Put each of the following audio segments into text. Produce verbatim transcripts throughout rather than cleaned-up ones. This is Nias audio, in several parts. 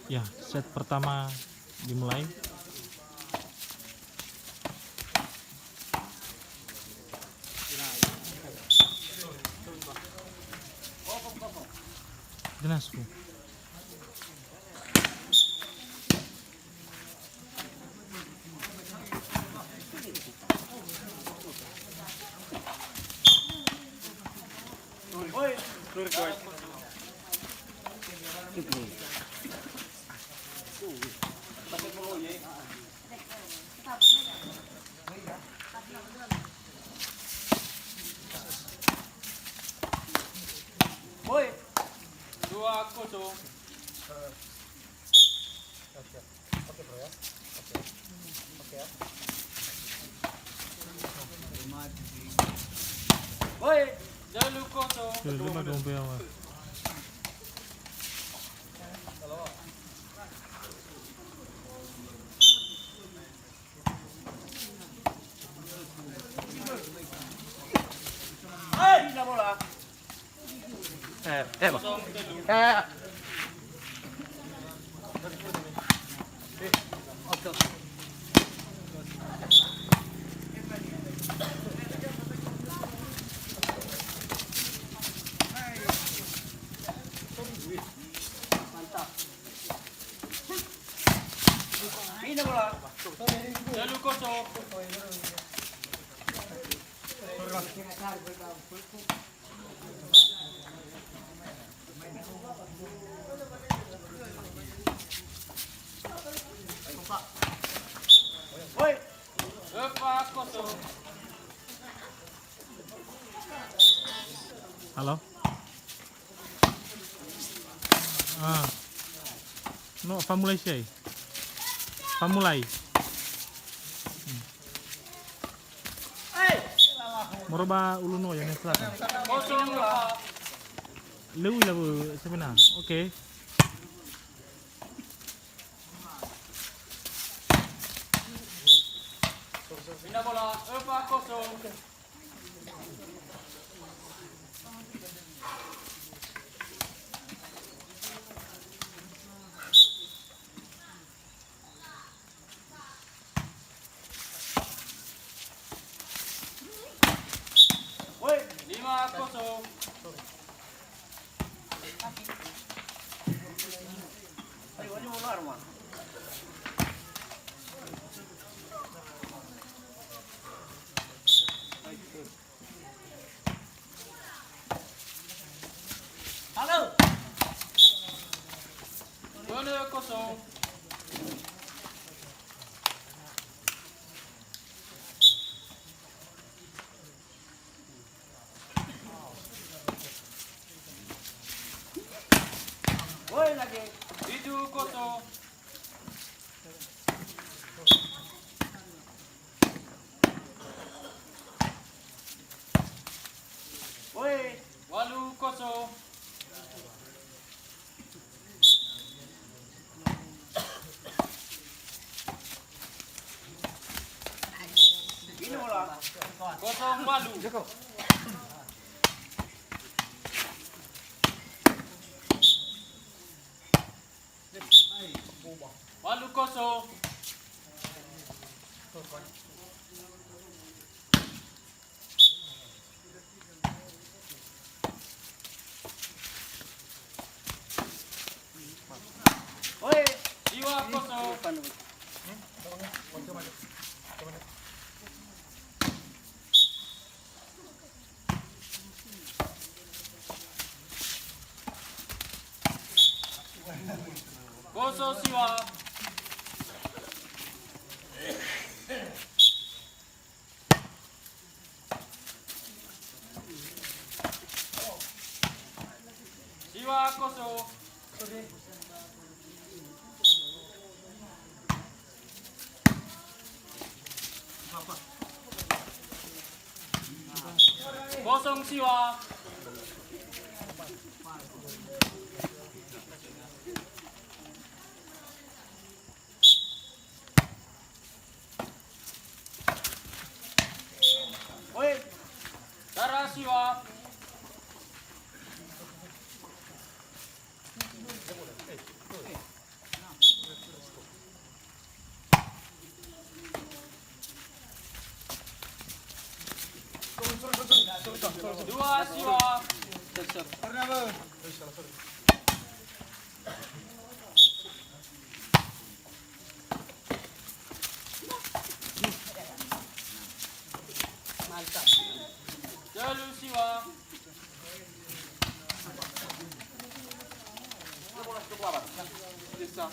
Ya, set pertama dimulai. Jelasku. Dua kosong. Oke, bro, ya. Oke. Oke, ya. Woi, telu kosong. Telu lima gombe, Mas. Hai, la bola. Eh, eh, Bang. Eh. Mantap. Ini bola. Telu kosong. Halo? Ah. No, famulai siai. Famulai. Hmm. Moroba ulu no ya, ne, silakan. Kosong dua. Lewi labu, siapa na? Oke. Pindah bola, empat kosong. Woi, lima kosong. Ayo, ayo, ular, Wan. Halo. Dua kosong. Woi, lagi. Tujuh kosong. Woi. Walu kosong. Kosong walu. Walu kosong. Siwa kosong. Kosong siwa. Siwa kosong. Kosong siwa. Woi. Dara siwa. Dua siwa. Telu siwa. Desa.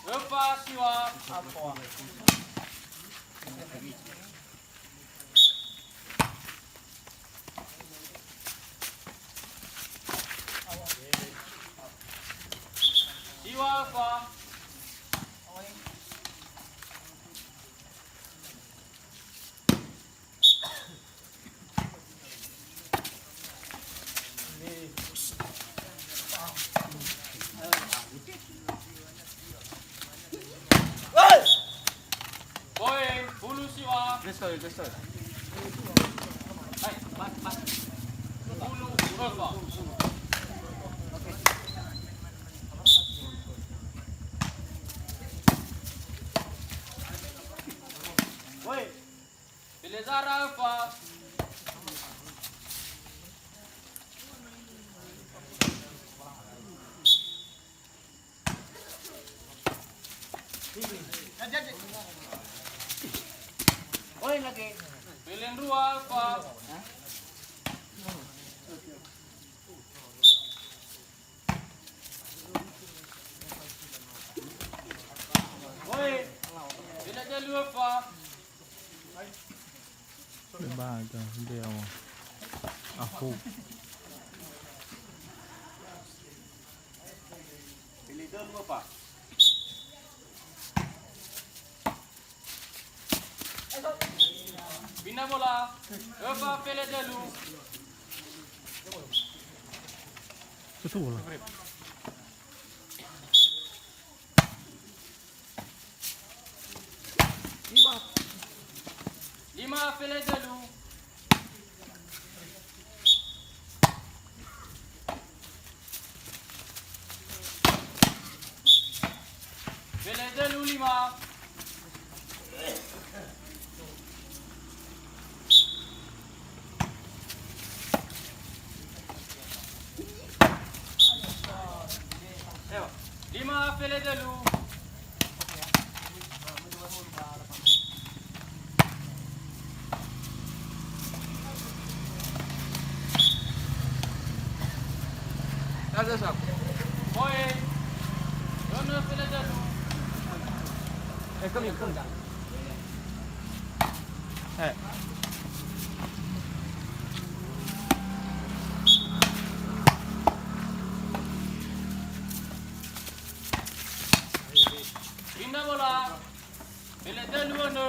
Öfa siwa. Siwa öfa. Poin, hulu siwa. Let's go, let's go. Hai, bat, bat. Hulu, öfa. Woi. Pele zara öfa. Pele ndrua öfa. Oi, pele delu öfa. Lembaga, ndewa. Ahu. Pele delu öfa. Pinda bola. Öfa pele delu. Tutu bola. Lima pele delu. Pele delu lima. Lima pele delu. Poin. Dua pele delu. Eh, kami, kami. Eh. Pinda bola. Pele delu önö.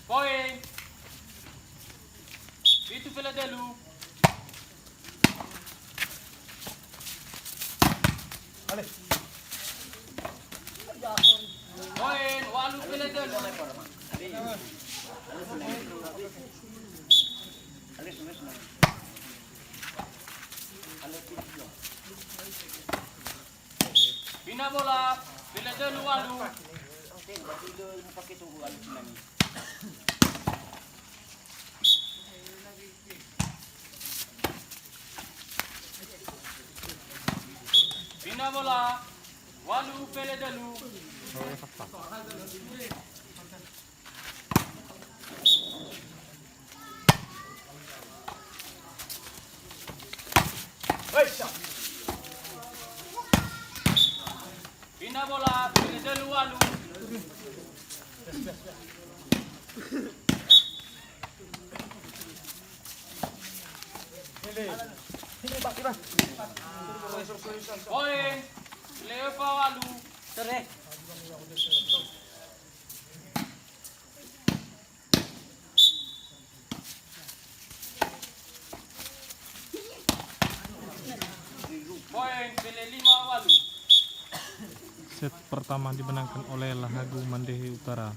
Poin. Fitu pele delu. Poin, walu pele delu. Pinda bola, pele delu walu. Pinda bola, walu pele delu. Pinda bola, pele delu walu. Poin, pele öfa walu. Sore. Set pertama dimenangkan oleh Lahagu Mandehe Utara.